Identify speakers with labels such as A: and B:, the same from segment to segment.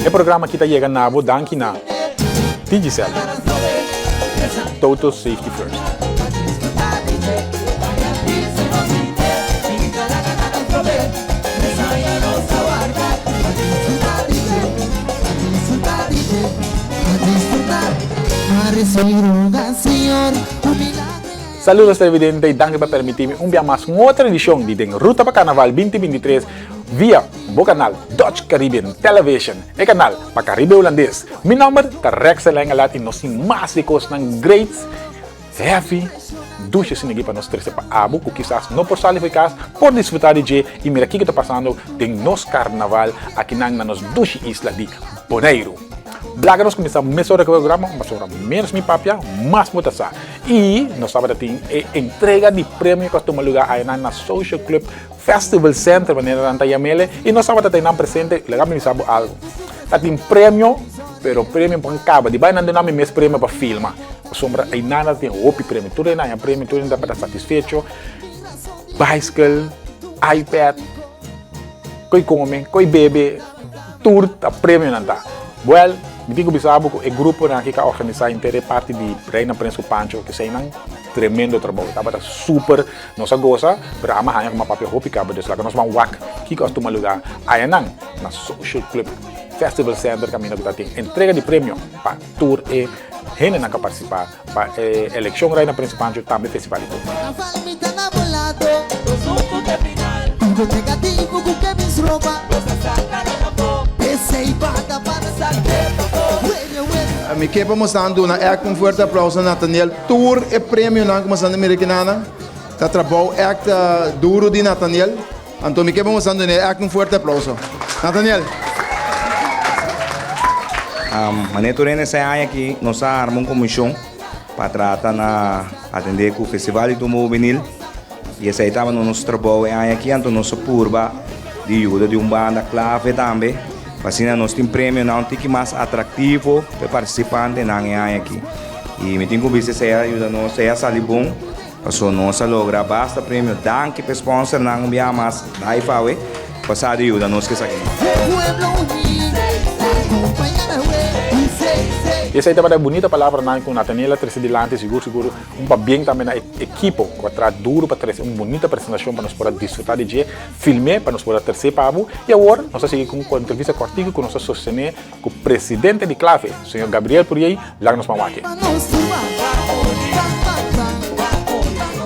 A: E programa aki ta yega na bo danki na Digicel, Total Safety First. Saludos televidente y danki pa permiti mi un bia mas un otro edicion di Den Ruta pa Carnaval 2023 via bo canal Dutch Caribbean Television, e canal pa Caribe Hulandes. Mi nomber ta Rex Elengalat y nos tin mas di cosnan great, heavy, dushi asina aki pa nos trece pa abo cu kisas no por sali for cas, por disfruta di dje y mira kico ta pasando den nos carnaval akinan na nos dushi isla di Boneiru. Blaga nos cuminsa mesora cu e programa, pasobra menos mi papia, mas bo ta sa. Y nos tabata tin e entrega di premio cu a tuma lugar ayanan na Social Club Festival Center, manera nan ta yam'ele, y nos tabata ta einan presente. Laga mi bisa bo algo, ta tin premio, pero premio por caba di bay nan duna mi mes premio pa filma, pasobra einan ta tin hopi premio, tur hende a haña premio, tur hende tabata satisfecho, bicycle, iPad, ko'i come, ko'i bebe, tur ta premionan ta. Well, mi tin ku bisa bo ku e gruponan aki ku a organisá henter e parti di Reina Prins ku Pancho, keseinan tremendo trabou. Tabata super, nos a gosa, pero amo a haña ku mi a papia hopi kaba, dus laga nos ban wak kiko a tuma lugá ayanan na Social Club Festival Center kaminda ku ta tin entrega di premio pa tur e hendenan ku a partisipá pa e elekshon Reina Prins ku Pancho tambe Festival di Tumba.
B: Mi ke pa mosnan duna ègt un fuerte aplauso na Nathaniel. Tur e premionan ku mosnan ta mira aki nan ta trabou ègt duru di Nathaniel. Anto mi ke pa mosnan duna ègt un fuerte aplauso. Nathaniel.
C: Manera tur hende sa e aña aki nos a arma un komishon pa trata na atendé ku Festival di Tumba Hubenil. I esei tabata nos trabou e aña aki, anto nos a purba di yuda di un banda clave tambe, pa asina nos tin premionan un tiki mas atractivo pa e participantenan e aña aki. I mi tin cu bisa esei a yuda nos, esei a sali bon, pasobra nos a logra basta premio. Danki pa e sponsornan un biaha mas, Life awe, pa sa di yuda nos cu esaki.
A: I esei tabata e bunita palabranan cu Nathaniel a trece dilanti, sigur sigur. Un pabien tambe na e ekipo ku a traha duru pa trese un bunita presentashon pa nos por a disfrutá di dje, film'é pa nos por a ters'é pa abo. I awor nos ta sigui ku un entrevista kòrtiku ku nos ta sostené ku presidente di Clave, señor Gabriel Puriey. Laga nos ban wak.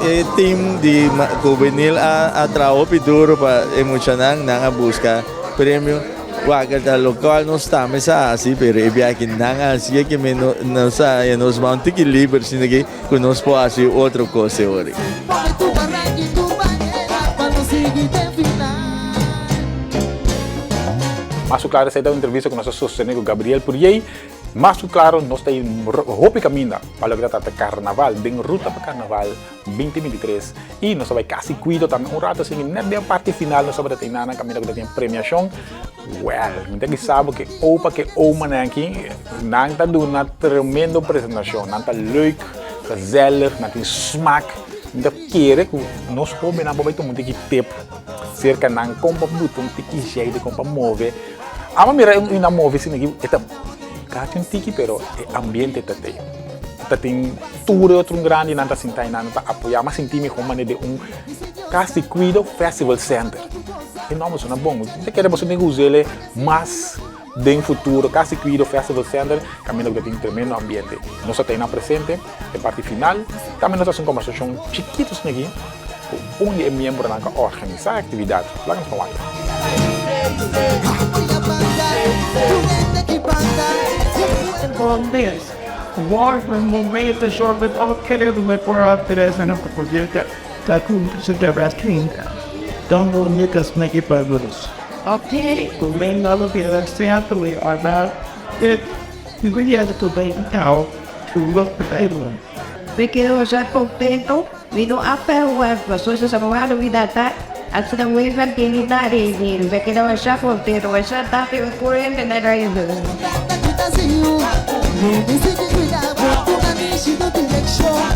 D: E team di Juvenil a traha hopi duru pa e muchanan, nan a buska premio. Wak ta locual nos tambe sa haci pero e biaha ki nan a haci e ke no nos a haña nos man un tiki liber sino ke ku nos por haci otro cos e ora.
A: Mas ku klaro esei ta un entrevista ku nos a sostene ku Gabriel Puriey. Mas ku klaro nos ta yin hopi kaminda pa loke ta trata karnaval den ruta pa karnaval. 2023 y nos ta bay casi cuido tambe un rato así net den parti final nos tabata tin nan caminda cu ta tin premiacion well mi ta bisa bo ke opa ke oma nan aki nan ta duna tremendo presentacion nan ta leuk gezellig nan tin smaak mi ta kere cu nos hobennan por bay tuma un tiki tip cerca nan con pa buta un tiki jeito con pa move amo mira un nan move asina aki e ta casi un tiki pero e ambiente ta tey ta tin. Tur e otro grandinan ta sinta einan ta apoyá. M'a sinti mi kon manera di un kas di kuido festival center. E nòmber sona bon. Mi ta kere boso tin ku us'el mas den futuro. Kas di kuido festival center kaminda ku ta tin tremendo ambiente. Nos ta einan presente e parti final. Tambe nos ta hasi un kombersashon chikitu asina aki ku un di e miembronan ku a organisá e aktividat. Laga nos pa wak.
E: Mi keda masha contento, mi no a verwacht pasobra esaki a bida ta asina muy tranquilidad y mi keda masha contento, masha danki pa tur hende na Rainbow.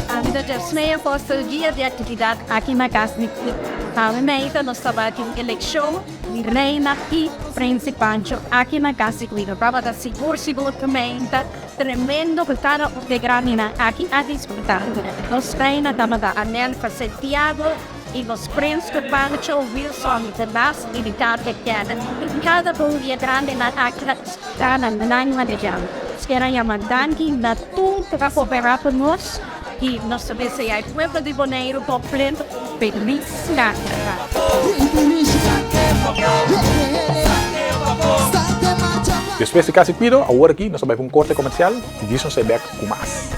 F: Ami ta Jasmea Foster, guia di actividad aki na Cas di Awe mei ta nos tabatin eleccion. di Reina y Prince Pancho aki na Cas di Cuido. Tabata sigur sigur meinta tremendo cu cada un di e grandinan aki a disfruta. Nos Reina tabata Anelka Santiago y nos Prince Pancho Wilson Sebas y Ricardo Kenneth. Cada un di e grandinan aki a disfruta na nan manera. Nos kier a yama danki na tur cu a coopera cu nos. I nos ta desea e pueblo di Boneiru kompleto un felis Karnaval.
A: Despues di Kasi Cuido, awor aki nos ta bai pa un korte komersial i djis nos ta bek ku mas.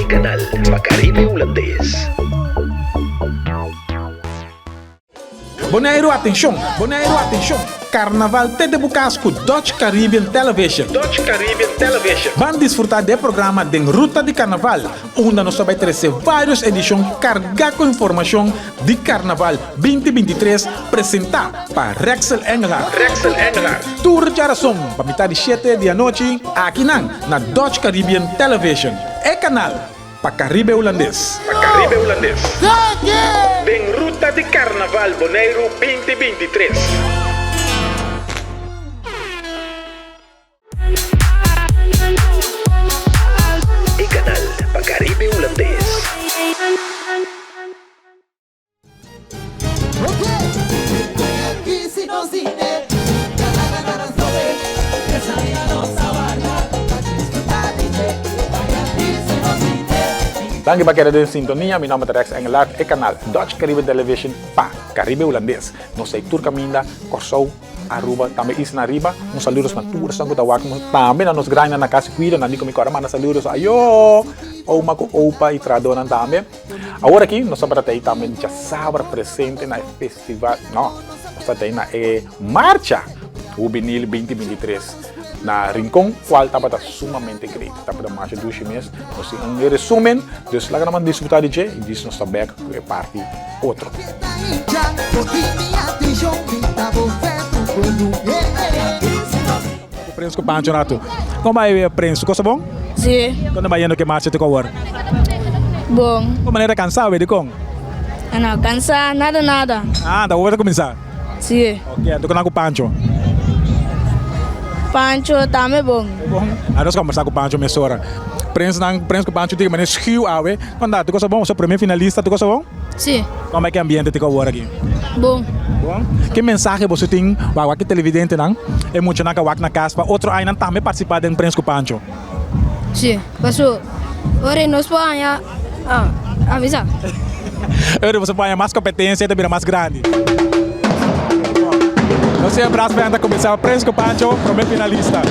G: E kanal pa Karibe Hulandes.
A: Boneiru atenshon! Boneiru atenshon! Karnaval te den bo kas ku Dutch Caribbean Television. Dutch Caribbean Television. Ban disfrutá di e programa Den Ruta di Karnaval, unda nos ta bai trese vários edishon kargá ku informashon di Karnaval 2023 presentá pa Rexel Engelhardt. Rexel Engelhardt. Tur djarason pa mitá di shete di anochi akinan na Dutch Caribbean Television, e kanal pa Karibe Hulandes. Pa Karibe Hulandes. Den Ruta di Karnaval Boneiru 2023.
G: E kanal pa Karibe Hulandes.
A: Danki pa keda den sintonia. Mi nomber ta Rex Engelhardt. E kanal Dutch Caribbean Television pa Karibe Hulandes. Nos ta ei tur kaminda, Kòrsou, Aruba, tambe Isla Ariba. Un saludos na tur esnan ku ta wak nos. Tambe na nos grandinan na Kas di Kuido. Nan di ku mi kòrda manda saludos. Ayoo! Oma ku opa i trahadónan tambe. Awor aki nos tabata ta ei tambe djasabra presente na e festival, no, nos tabata ei na e marcha hubenil 2023 na Rincon, cual tabata sumamente great. Tabata masha dushi mes. Nos tin un resumen, dus laga nos disfruta di dje y dis nos ta bek cu e parti otro. Prins ku Pancho un ratu. Kon bai Prins? Cosa bon?
H: Si.
A: Kon ta bai yendo ku e marcha te ku awor?
H: Bon.
A: Kon manera kansa awe dikon?
H: No kansa nada nada.
A: Ah, ta awor ta kuminsá?
H: Si.
A: Ok, anto kon nan ku Pancho?
H: Pancho tambe bon.
A: Bon? A nos kombersá ku Pancho mesora. Prins nan, Prins ku Pancho tin manera schiu awe. Kon ta? Tur cosa bon? Boso prome finalista, tur cosa bon?
H: Si.
A: Kon bai ki ambiente te ku awor aki?
H: Bon.
A: Bon. Ki mensahe boso tin pa wak e televidentenan, e muchanan ka wak na kas pa otro añanan tambe partisipá den Prins ku Pancho?
H: Si, paso ora nos por haña, ah, avisa.
A: Ora boso por haña mas kompetensia ta bira mas grandi. Nos tin e brass band ta kuminsá Prins ku Pancho, prome finalista.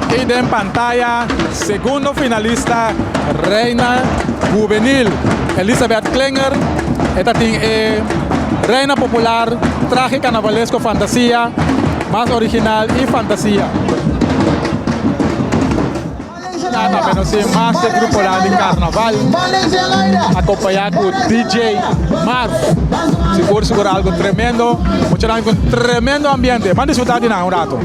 A: Y den pantaya, segundo finalista, Reina Juvenil, Elizabeth Klinger. E ta tin e Reina Popular, traje carnavalesco fantasia, mas original y fantasia. Tambe nos tin mas de gruponan di carnaval acompaña cu DJ Marv. Sigur sigur algo tremendo. Muchanan cu tremendo ambiente. Ban disfruta di nan un rato.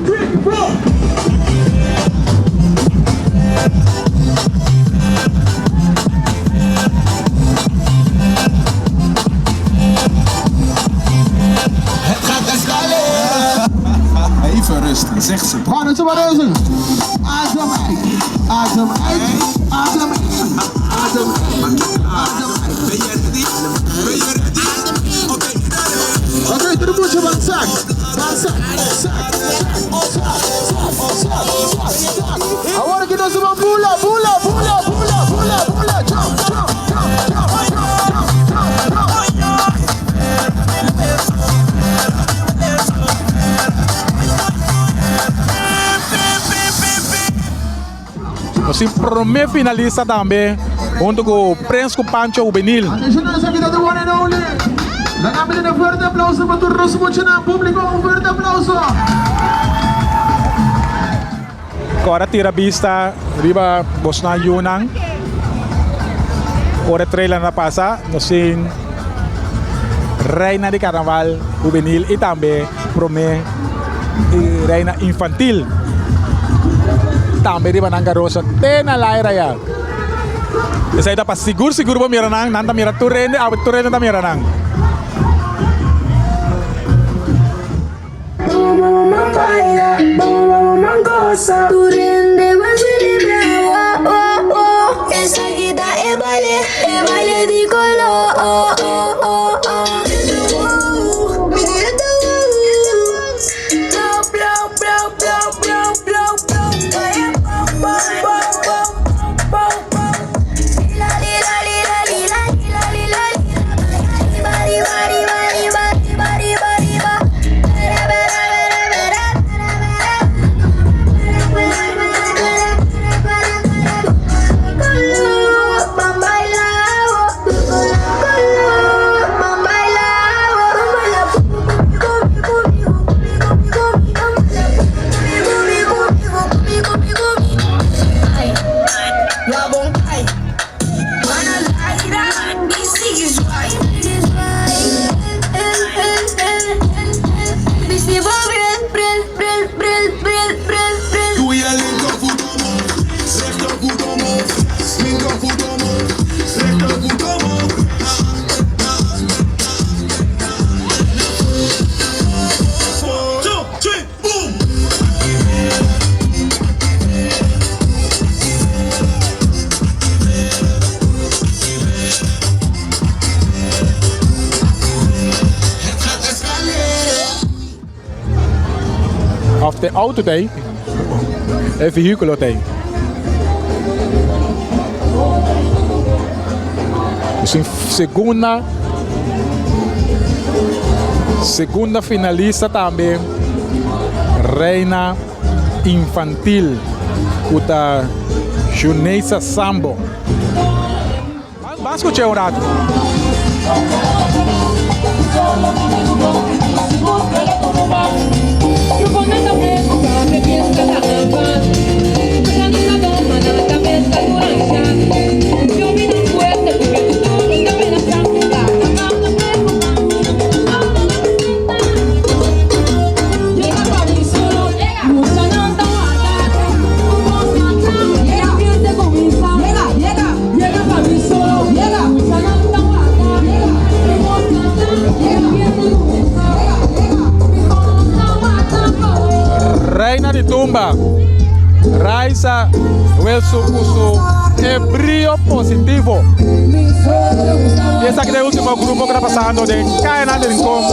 I: Even rusten, zegt ze. Adem uit, adem uit, adem in, adem in, adem uit. Ben je ready? Ben je ready? Oké, Oké, doe de boetje van zak. Van zak, zak, zak, zak, zak, zak, zak. Awor aki nos a bula, bula, bula, bula, bula, bula. Jump, jump, jump, jump, jump, jump, jump, jump.
A: Nos tin prome finalista tambe hunto ku Prens ku Pancho Hubenil.
I: Atenshon na esaki ta the one and only. Laga mi tene fuerte aplauso pa tur nos muchanan. Publico un fuerte aplauso.
A: Ora tira bista riba bosnan yunan ora e trailer a pasa nos tin reina di carnaval hubenil y tambe prome reina infantil tambe riba nan garosa te na laira ya. Esei ta pa sigur sigur bo mira nan, nan ta mira tur hende, awe tur hende ta mira nan. Of de auto ta ei, e vehiculo ta ei. Sin segunda segunda finalista tambe Reina Infantil ku ta Juneisa Sambo. Ban skuch'é un ratu. Reina di tumba, Raisa Wilson ku su E Brio Positivo. I esaki ta e ultimo grupo ku ta pasando den Kayanan di Rincon.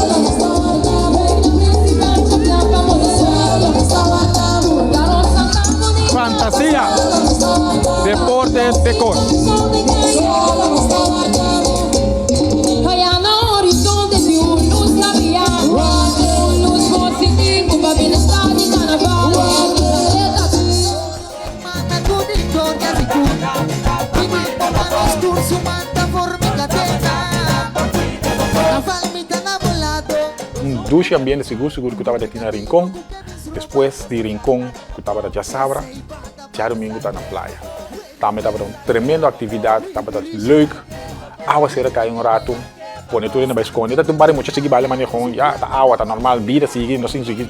A: Fantasia, deporte decor. Un dushi ambiente sigur sigur ku tabata tin na Rincon. Despues di Rincon ku tabata djasabra, djadumingu ta na playa. Tambe tabata un tremendo aktividat, tabata leuk. Awa sera kai un ratu, pone tur hende bai skonde. Ta tin un par di mucha sigui baila manejón, ya ta awa, ta normal, bida sigui, nos tin sigui.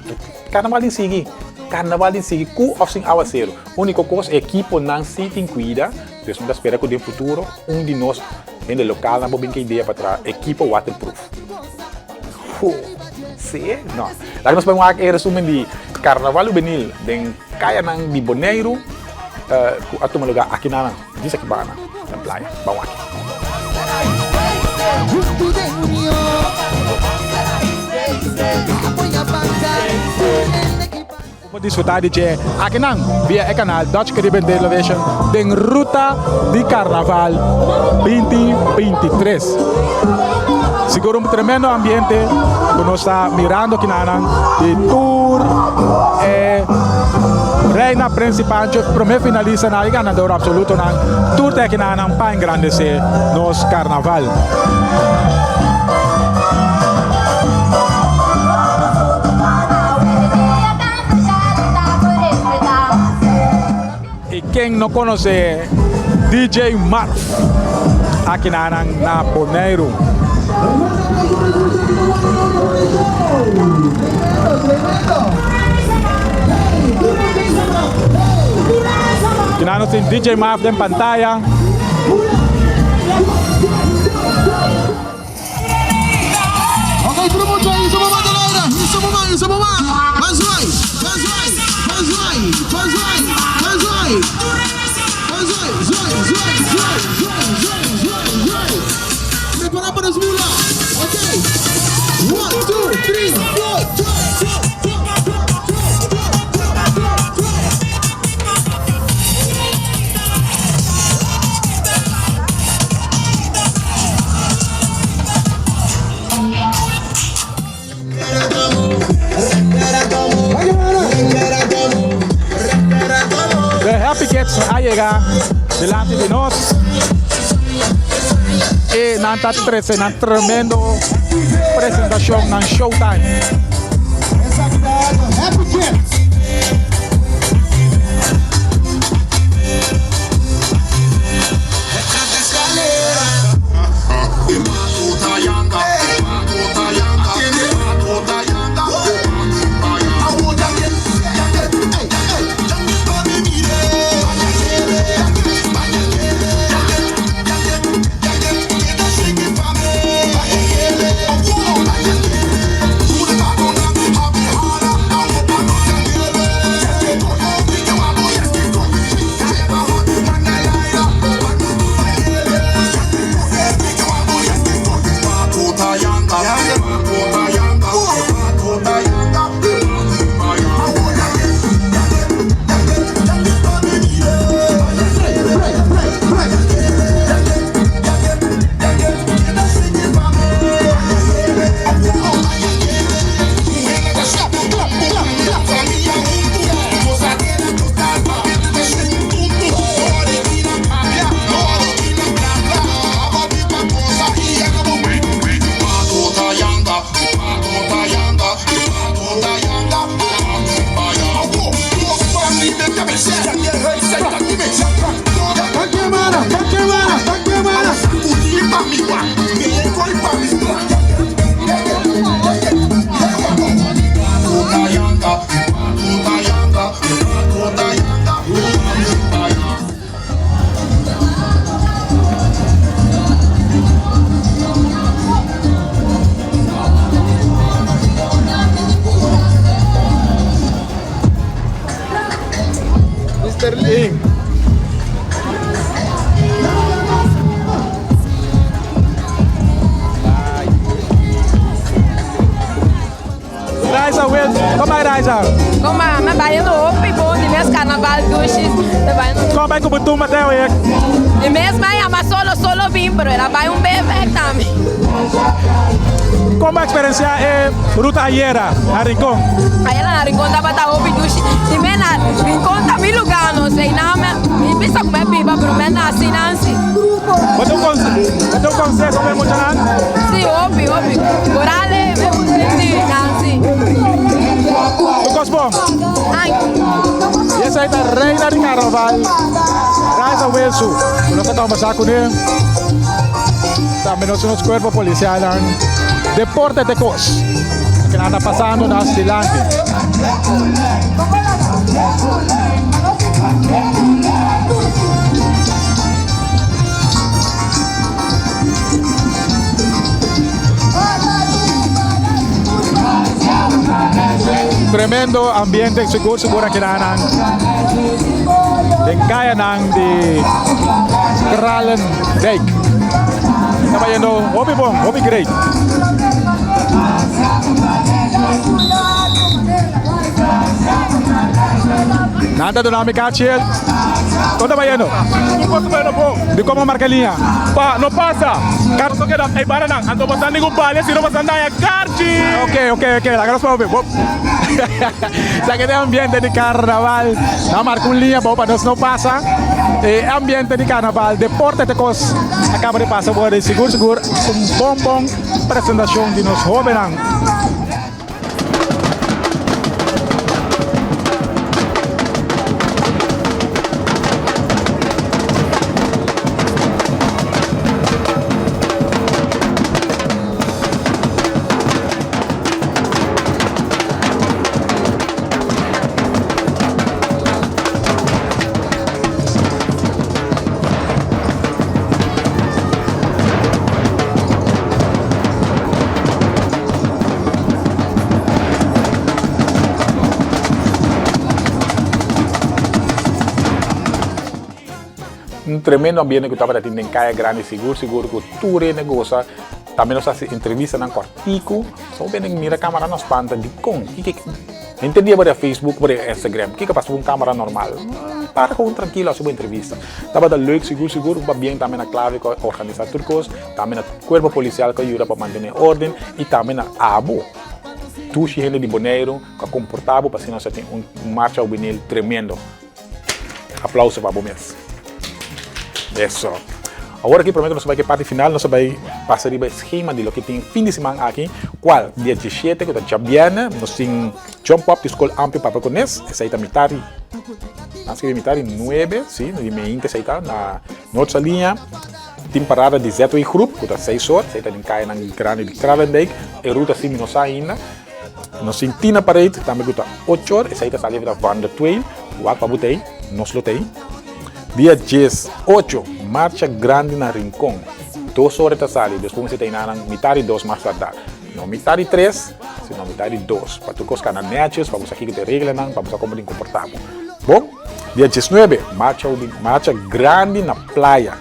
A: Karnaval tin sigui, karnaval tin sigui ku òf sin awaseru. Úniko kos, ekiponan sí tin kuida, dus mi ta spera ku den futuro un di nos hende lokalnan por bin ku e idea pa traha ekipo waterproof. Ho, sí? No. Laga nos bai wak e resumen di Karnaval Hubenil den kayanan di Boneiru ku a tuma lugá aki na Disakibana na playa. Ban wak. Bo por disfruta di dje akinan via e kanal Dutch Caribbean Television den Ruta di Karnaval 2023. Sigur un tremendo ambiente ku nos ta mirando kinanan di tur e Reina Prins y Pancho, prome finalistanan y ganador absolutonan, tur ta e kinanan pa engrandece nos carnaval. Y ken no conoce DJ Marf akinanan na Boneiru. Kinan nos tin DJ Marf den pantaya.
I: Ok, tur mucha ahí, subo man den aire. Subo man, subo man. Ban zwaai, ban zwaai, ban zwaai, ban zwaai, ban zwaai. Ban zwaai, zwaai, zwaai, zwaai, zwaai, zwaai, zwaai, zwaai. Prepara pa nos bula. Ok. One, two, three, four, two, two, two, two, two, two, two, two, two.
A: The Happy Kids a yega delante di nos y nan ta trece nan tremendo presentacion, nan showtime.
I: Happy Kids.
B: Mister Lee.
A: Raisa Wild, kom bai Raisa?
J: Kom bai, mi bai no hopi bon di mes carnaval dushi, mi bai no.
A: Kom bai ku bo tumba te oye?
J: Di mes bai ama solo solo bin pero el a bai un bebe tambe.
A: Kon bo a eksperensiá e ruta ayera na Rincon?
J: Ayera na Rincon tabata hopi dushi. Di mes na Rincon ta mi lugá no sei na mi bisa ku mi a biba pero mi a nasi nan si.
A: Bo ta un konseho pa e muchanan?
J: Si, hopi, hopi. Korale, mi si, nan si.
A: Bo kos bon?
J: Anki.
A: I esei ta reina di karnaval, Raisa Wilsu, ku nos a kombersá kuné. Tambe nos tin nos kuerpo polisialnan. Deporte ta e kos ku nan ta pasando nos dilanti. Tremendo ambiente sigur sigur aki nan den kayanan di Kralendijk. Ta bayendo hopi bon, hopi great. Nan. Nan ta duna mi kachi el. Kon ta bayendo?
K: Tur kos ta bayendo bon.
A: Dikon bo marka liña?
K: Pa no pasa. Karchi no keda ei bara nan. Anto bo sa ningun balia si no bo sa daña karchi.
A: Ok, ok, ok. Laga nos papia. Bo Sa ke ta e ambiente di karnaval. Nan marka un liña bo pa nos no pasa. E ambiente di karnaval. Deporte ta e kos a kaba di pasa bo. Sigur sigur un bon bon presentashon di nos hobennan. Un tremendo ambiente ku tabata tin den Kaya Grandi, sigur sigur ku tur hende gosa. Tambe nos hasi entrevistanan kòrtiku. So hopi hende mira kamera nos spanta dikon? Kiko Henter dia bo riba Facebook, bo riba Instagram, kiko pasa ku un kamera normal? Para kon trankilo hasi bo entrevista. Tabata leuk sigur sigur, un pabien tambe na Clave ku a organisa tur kos. Tambe na cuerpo policial cu a yuda pa mantene orden y tambe na abo, dushi hende di Boneiru cu a comporta bo pa asina nos a tin un marcha hubenil tremendo. Aplauso pa bo mes. Eso. Awor aki prome cu nos a bay cu e parti final nos a bay pasa riba e schema di loke tin fin di siman aki, cual dia diesshete cu ta djabierne nos tin Jump Up di Scol Amplio Papia Cones, esey ta mitad di, nan scribi mitad di nuebe, si, di meinte esey ta na Noord Saliña. Tin parada di ZW Groep ku ta seis or, esei ta den kayanan grandi di Kralendijk. E ruta si mi no sa ainda. Nos tin Tina Parade tambe ku ta ocho or, esei ta sali ta Van der Tweel. Wak pa bo ta ei, nos lo ta ei. Dia 18, marcha grandi na Rincon. Dos or e ta sali, despues mester ta einanan mitar di dos mas tardá. No mitar di tres, sino mitar di dos. Pa tur kos kana nètjes, pa bo sa kiko ta e reglanan, pa bo sa komo tin komportá bo. Bon? Dia diesnuebe, marcha marcha grandi na playa.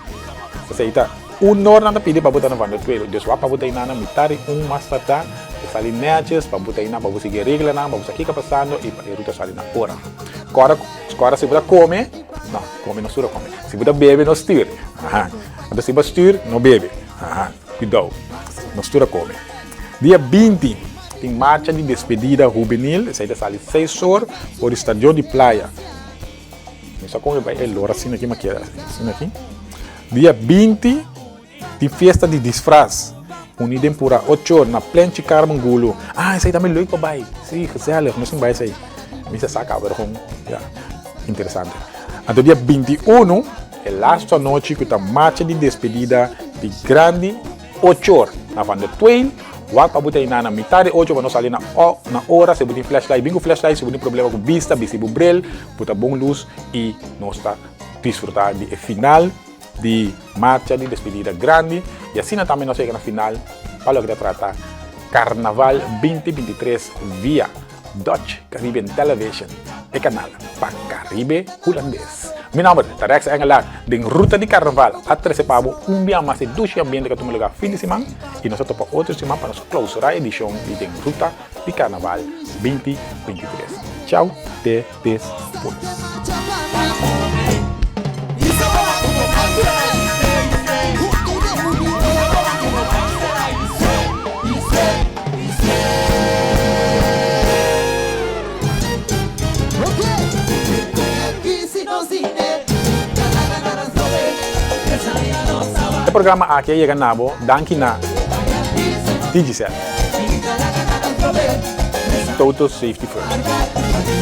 A: Esei ta un or nan ta pidi pa bo ta na Van der Tweel. Dus wak pa bo ta einan na mitar di un mas tardá, e sali nètjes pa bo ta einan pa bo sigui e reglanan, pa bo sa kiko pasando i pa e ruta sali na ora. Kòrda kòrda si bo ta kome, no, kome no stura kome. Si bo ta bebe no stuur. Aha. Anto si bo stuur, no bebe. Aha. Kuidou. No stura kome. Dia 20 tin marcha di despedida hubenil, esei ta sali seis or for di stadion di Playa. Mi sa kon e bai e lora asina aki, ma keda asina aki. Dia 20 tin fiesta di disfraz, uni den pura ocho or na Plenchi Carmen Gulu. Ah, esei tambe leuk pa bai. Si, gezellig, nos tin bai esei. Mi sa sa kaba pero kon, ya, interesante. Anto dia 21, e lastu anochi ku ta marcha di despedida di grandi. Ochor na Van der Tweel, wak pa bo ta einan na mitad di ocho pa no sali na na ora, si bo tin flashlight bin ku flashlight, si bo tin problema ku bista bisti bo bril, bo ta bon lus i nos ta disfruta di e final di marcha di despedida grandi i asina tambe nos a yega na final pa loke ta trata Carnaval 2023 via Dutch Caribbean Television, e kanal pa Caribe Hulandes. Mi nomber ta Rex Engelaar. Den Ruta di Carnaval a trece pa bo un bia mas e dushi ambiente cu a tuma lugar fin di siman y nos ta topa otro siman pa nos clausura edicion di Den Ruta di Carnaval 2023. Ciao te despues. E programa aki a yega na bo danki na Digicel. Total Safety First.